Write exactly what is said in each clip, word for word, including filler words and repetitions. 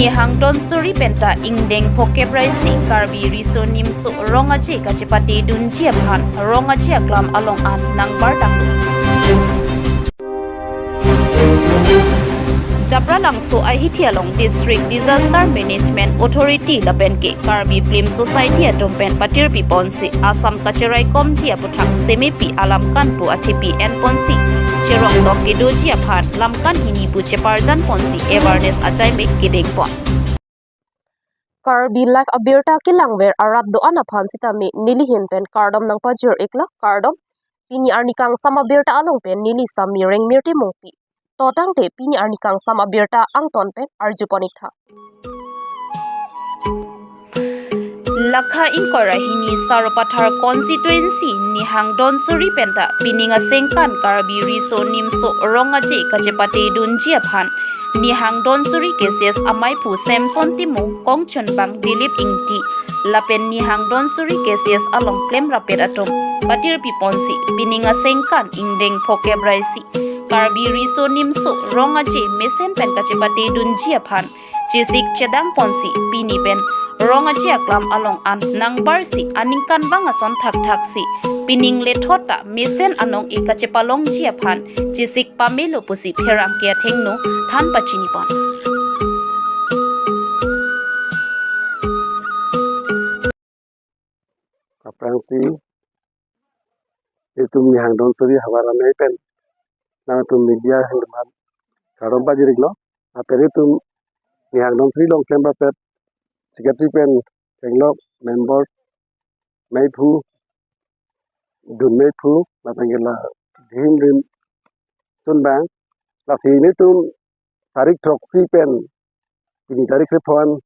Nihang donsuri penta ingdeng phokep ra isi Karbi Riso Nimso Rong Aje kachepate dunji aphan Rong Aje aklam along an nangbar tanglo. Japralangso ahithi along District Disaster Management Authority lapen ke Karbi Film Society atum pen patirpi ponsi Assam kacheraikomji aputhak semepi alamkan pu athepi enponsi cherong tok kedoji aphan lamkan hini pu cheparjan ponsi awareness ajaimek kedeng pon. Karbi Live abirta kelangver arat do-an aphan sitame nelihin pen kardom nangpajir iklo, kardom. Pini arni kangsam abirta along pen neli Sami Rengmir Timungpi. To tangte pini arni kangsam abirta angton pen arjupon iktha. Lakha ingkoi ra hini Sarupathar constituency Nihang donsuri penta pining asengkan Karbi Riso Nimso Rong Aje kachepate dunji aphan Nihang donsuri K C S amaiphu Samson Timung, kongchunbang Dilip Ingti lapen Nihang donsuri K C S along klemrapet atum patirpi ponsi pining asengkan ingdeng phokep ra isi Karbi Riso Nimso Rong Aje mesen pen kachepate dunji aphan chesik chedang ponsi pini pen Rong Aje aklam along an nangbarsi aningkanvang ason thakthaksi pining lethot ta mesen anong-e kachepalongji aphan chesik pamelo pusi pherangke athengno than pachini pon. Aphrangsi itum Nihang donsuri havar amei pen nangtum media ahin aphan kardom pajir iklo. Lapen itum Nihang donsuri along klemrapet secretary pen chenglok member meiphu, dun meiphu, lapen ke la dihim rim chunbang, lasi nelitum tarik throksi pen pini tarik krepho an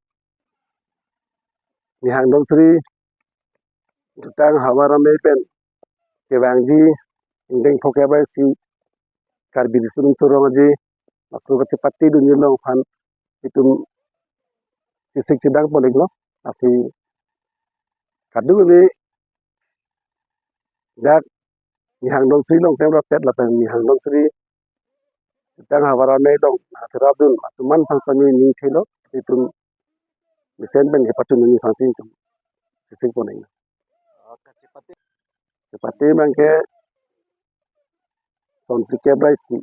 Nihang donsuri jutang havar amei pen kevangji ingdeng phokep ra isi Karbi Riso Nimso Rong Aje laso kachepate dunji along aphan itum chesik chedang pon iklo. Lasi kadokave dak Nihang donsuri along klemrapet lapen Nihang donsuri jutang havar amei along nangcherapdun atum aphan sitame ning thelo, itum mesen pen kepachun dunji aphansi itum chesik pon iklo. Chepate abang ke son phlikep ra isi.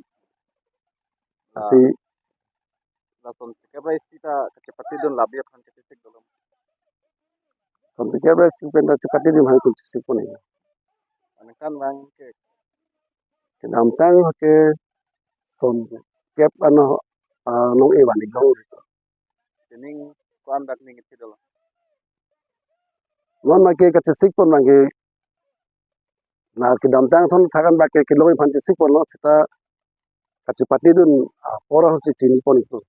Lasi lason phlikep ra isi ta kachepate dun labi aphan kachesik dolo. Son phlikep ra isi pen ta chepate dun hai kachesik pon iklo. Aningkanvang ke kedamtang ke son kep ano, ah, nong-e van ik long. Pining ko-an dak ning ithi dolo. Non abang ke kachesik pon abang ke na kedamtang ason thakan abang ke kelong aphan chesik ponlo, seta kachepate dun apor ahut si chini pon iklo.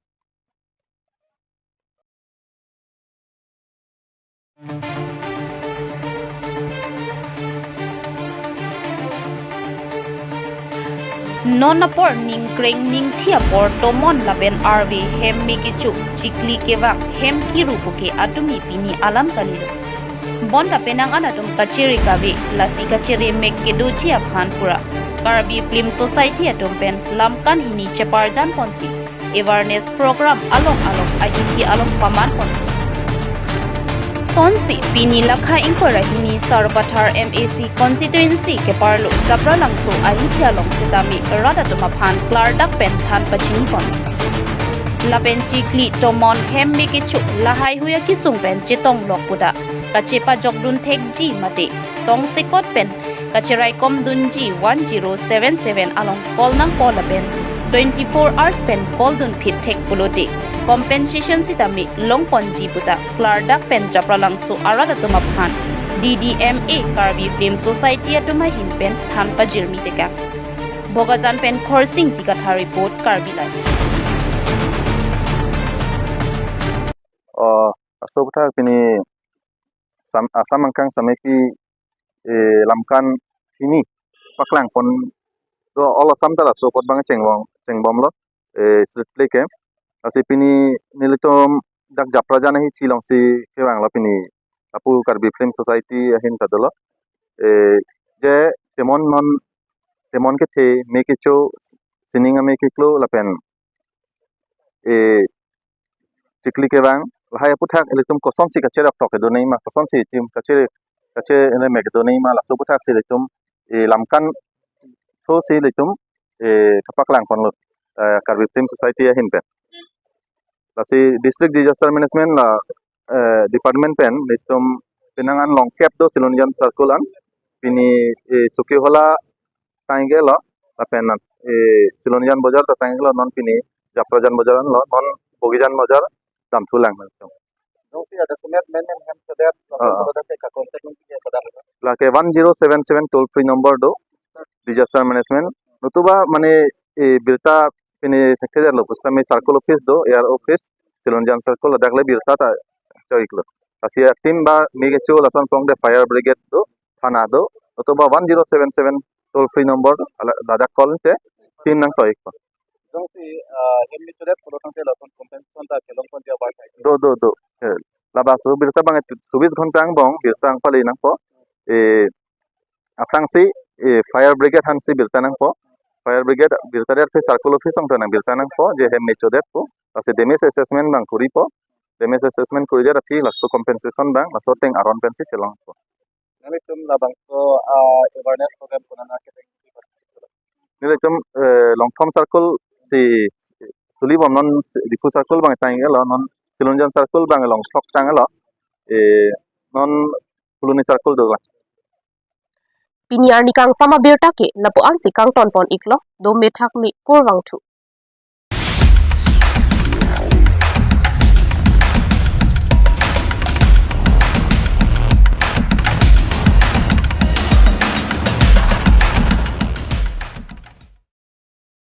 Non apor ningkreng ningthi apor tomon lapen arve hem me kecho chikli kevang hem kiru puke atumi pini alam kalilo. Bonta penang an atum kachere kave, lasi kachere mek kedoji aphan pura Karbi Film Society atum pen lamkan hini cheparjan ponsi awareness program along along ahithi along paman pon. Sonsi pini lakha ingkoi ra hini Sarupathar M A C constituency keparlo Japralangso ahithi along sitame rat atum aphan klardak pen than pachini pon. Lapen chikli tomon hem me kecho lahai hui akesung pen chetong lok puta kachepajok dun thekji mate tongsekot pen kacheraikom dunji one zero seven seven along call nangpo lapen twenty-four hours pen call dun phit thek pulote compensation sitame long ponji puta klardak pen Japralangso arat atum aphan D D M A Karbi Film Society atum ahin pen than pajirmi tekang. Bokajan pen Khorsing Tikathar report, Karbi Live. Oh, aso puthak pini Sam, Assam angkang samepi, eh, lamkan hini paklang pon do, all Assam ta laso apot abang chengbom, chengbomlo, eh, street play ke. Lasi pini nelitum dak Japrajan ahithi alongsi kevanglo pini lapu Karbi Film Society ahin ta dolo. Eh, je temon non, temon kethe, me kecho, sining ame keklo lapen, eh, chikli kevang, lahai aphuthak ilitum kosonsi kacherap tok kedo nangji ma, kosonsi itum kache kache ene me kedo nangji ma, laso aphuthak si ilitum e lamkan so si ilitum e kapaklang ponlo, eh, Karbi Film Society ahin pen. Lasi District Disaster Management la, eh, department pen ilitum penang an longkep do Silonijan circle an, pini e Sokihola tang-iklo, lapen e Silonijan Bazar ta tang-iklo, non pini Japrajan Bazar anlo, non Bogijan Bazar damthulang ilitum. Jongsi ada sumet men men hem sedet, Ah, ah. Lapen ada ke contact nung ke pada. Lake one zero seven seven toll free number do, disaster management. Notuba mane e birta pini thekthe lo, pusitame circle office do, A R office, Silonijan circle, ladak le birta ta cho-iklo. Lasi a team ba me kecho lason pong de fire brigade do, thana do, notuba one zero seven seven toll free number, ala- ladak call te team nangtoi-ikpo. Jongsi, ah, hem me chodet pulo tangte lason compensation ta kelong ponji abar thai. Do, do, do. Eh, labangso birta abang chobis ghonta angbong birta nangpale nangpo. Eh, aphrangsi, eh, fire brigade aphansi birta nangpo. Fire brigade birta det aphi circle office along ta nang birta nangpo, je hem me chodet pu. Lasi damage assessment abang kuripo. Damage assessment kuridet aphi laso compensation abang laso ateng aron pensi chelongpo. Nanglitum labangso, ah, awareness program konat keteng? Nelitum, eh, Longthom circle si Sulibom, non si Diphu circle abang tang-iklo, non Silonijan circle abang Longthok tang-iklo, eh, non Phuloni circle do abang. Pini arni kangsam abirta ke lapu-ansi kangton pon-iklo, dome thakme kurvangthu.